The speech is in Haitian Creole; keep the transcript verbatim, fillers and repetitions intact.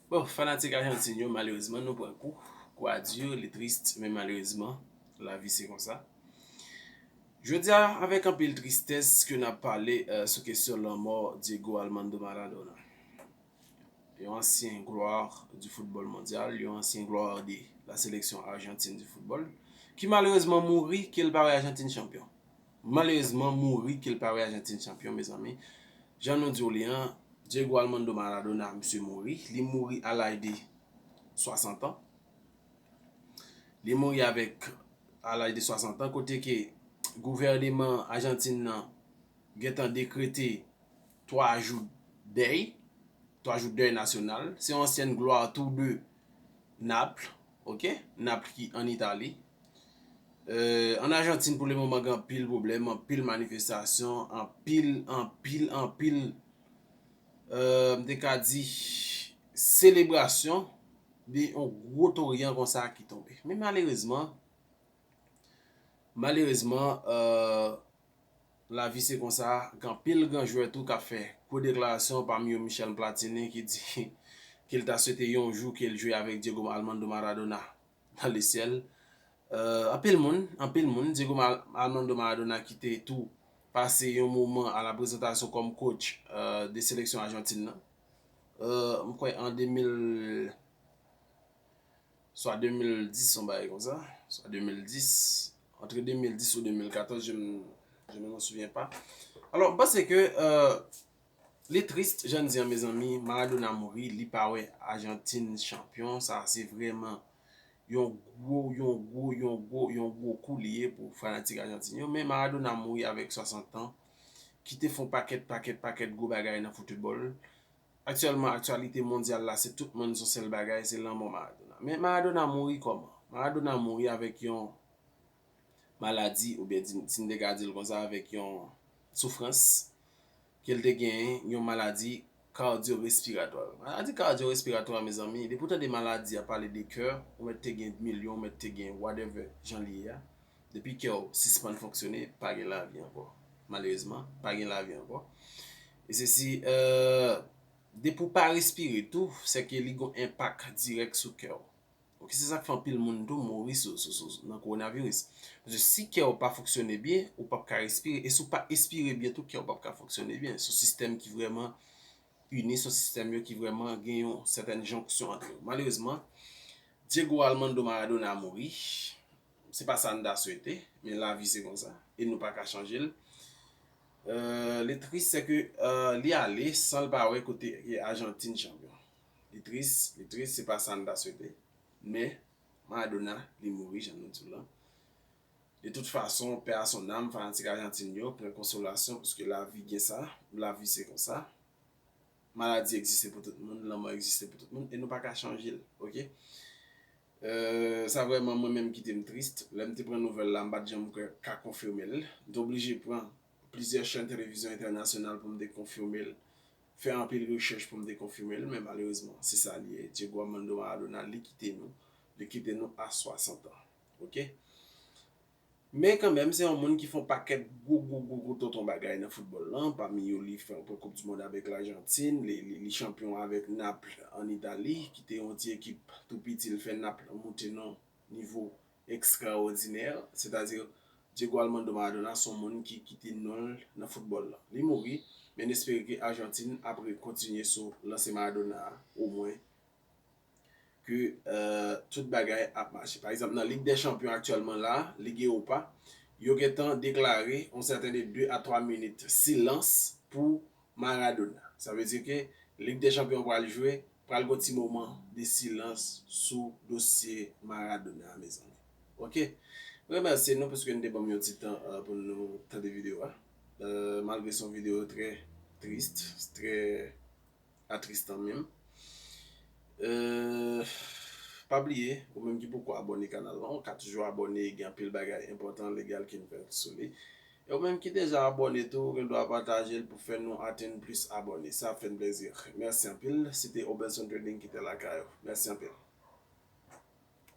Bon, fanatik Ajantin yo, malerezman, nou pran kou. Kou a di, li tris, men malerezman, lavi se konsa. Jodi a, avèk anpil tristès ke n ap pale, euh, sou kesyon lanmò Diego Armando Maradona. Yon ansyen glwa di foutbòl mondyal, yon ansyen glwa de la sélection argentine du football, ki malerezman mouri, ke l pa wè Ajantin chanpyon. Malerezman, mouri, ke l pa wè Ajantin chanpyon, mezanmi. Jan nou di w li an, Diego Armando Maradona, misye mouri. Li mouri a laj de swasant an. Li mouri avèk, a laj de swasant an, kote ke gouvèneman Ajantin nan gentan dekrete twa jou dèy, twa jou dèy nasyonal. Se yon ansyen glwa tou de Naples, ok? Naples ki an Itali. Euh, an Ajantin, pou le moman, gen anpil pwoblèm, anpil manifestasyon, anpil, anpil, anpil, euh, m te ka di, selebrasyon de yon gwo toryan konsa ki tonbe. Men malerezman, malerezman, euh, lavi se konsa, gen anpil gran jwè tou k ap fè gwo deklarasyon, pami yo Michel Platini ki di ke l ta swete yon jou ke l jwe avèk Diego Armando Maradona dans le ciel. Euh, anpil moun, anpil moun, Diego Mar-, Armando Maradona ki te tou pase yon moman a la prezantasyon kòm coach, euh, de seleksyon Ajantin nan. Euh, m kwè an de mil, swa de mil dis, yon bagay konsa, swa de mil dis, entre de mil dis ou de mil katòz, je m-, je ne me souviens pas. Alò, m panse ke, euh, li tris, jan n di an, mezanmi, Maradona mouri, li pa wè Ajantin chanpyon, sa se vrèman yon gwo, yon gwo, yon gwo, yon gwo kou li ye pou fanatik Ajantin yo. Men Maradona mouri avèk swasant an, ki te fè yon pakèt, pakèt, pakèt gwo bagay nan foutbòl. Aktyèlman, aktyalite mondyal la, se tout moun se yon sèl bagay, se lanmò Maradona. Men Maradona mouri kòman? Maradona mouri avèk yon maladi, oubyen di, si n te ka di l konsa, avèk yon soufrans, ke l te genyen yon maladi kadyorespiratwa. Maladi kadyorespiratwa, mezanmi, depi w tande maladi a pale de kè, ou mèt te gen milyon, ou mèt te gen whatever jan li ye a. Depi kè w sispann fonksyone, pa gen lavi ankò. Malerezman, pa gen lavi ankò. E sesi, euh, depi w pa respire tou, se ke li gon enpak dirèk sou kè w. Ok, se sa k fè anpil moun tou mouri sou, sou, sou, nan kowonaviris. Paske si kè w pa fonksyone byen, ou p ap ka respire. E si w pa espire byen tou, kè w p ap ka fonksyone byen. Se yon sistèm ki vrèman ini, se yon sistèm yo ki vrèman gen yon sètèn jonksyon ant yo. Malerezman, Diego Armando Maradona mouri. Se pa sa n ta swete, men lavi se konsa. E nou pa ka chanje l. Euh, li tris, se ke, euh, li ale san l pa wè kote Ajantin chanpyon. Li tris, li tris, se pa sa n ta swete. Men, Maradona, li mouri, jan nou di w lan. De tout fason, paix à son âme, fanatik Ajantin yo, pran konsolasyon, paske lavi gen sa, lavi se konsa. Maladi egziste pou tout moun, lanmò egziste pou tout moun, e nou pa ka chanje l, ok? Euh, sa vrèman mwen menm kite m tris. Lè m te pran nouvèl la, m pa t janm kwè ka konfime l. M te oblije pran plizyè chèn televizyon entènasyonal pou m te konfime l, fè anpil rechèch pou m te konfime l, men malerezman, se sa li ye. Diego Armando Maradona, li kite nou, li kite nou a swasant an. Ok? Men kanmenm, se yon moun ki fè yon pakèt gwo, gwo, gwo, gwo tonton bagay nan foutbòl lan. Pami yo, li fè, pran Koup di Mond avèk Lajantin, li, li, li chanpyon avèk Naples an Itali, ki te yon ti ekip tou piti, li fè Naples monte nan nivo ekstraòdinè, sètadi Diego Armando Maradona se yon moun ki kite non l nan foutbòl lan. Li mouri, men n espere ke Ajantin ap re-, kontinye sou lanse Maradona a, omwen ke, euh, tout bagay ap mache. Pa egzanp, nan Lig dè Chanpyon aktyèlman la, Ligue Europa, yo gentan deklare yon sèten de de a twa minit silans pou Maradona. Sa vle di ke Lig dè Chanpyon pral jwe, pral gon ti moman de silans sou dosye Maradona a, mezanmi. Ok? Mwen remèsye nou paske nou te ban m yon ti tan, euh, pou nou tande videyo a. Euh, malgre se yon videyo trè tris, trè atristan menm. Euh, pa bliye, ou menm ki poko abòne kanal lan, ou ka toujou abòne, gen anpil bagay enpòtan, legal ki n fè sou li. E ou menm ki deja abòne tou, ou gen dwa pataje l pou fè nou atenn plis abòne. Sa ap fè n plezi. Mèsi anpil. Se te Obenson Trading ki te lakay ou. Mèsi anpil.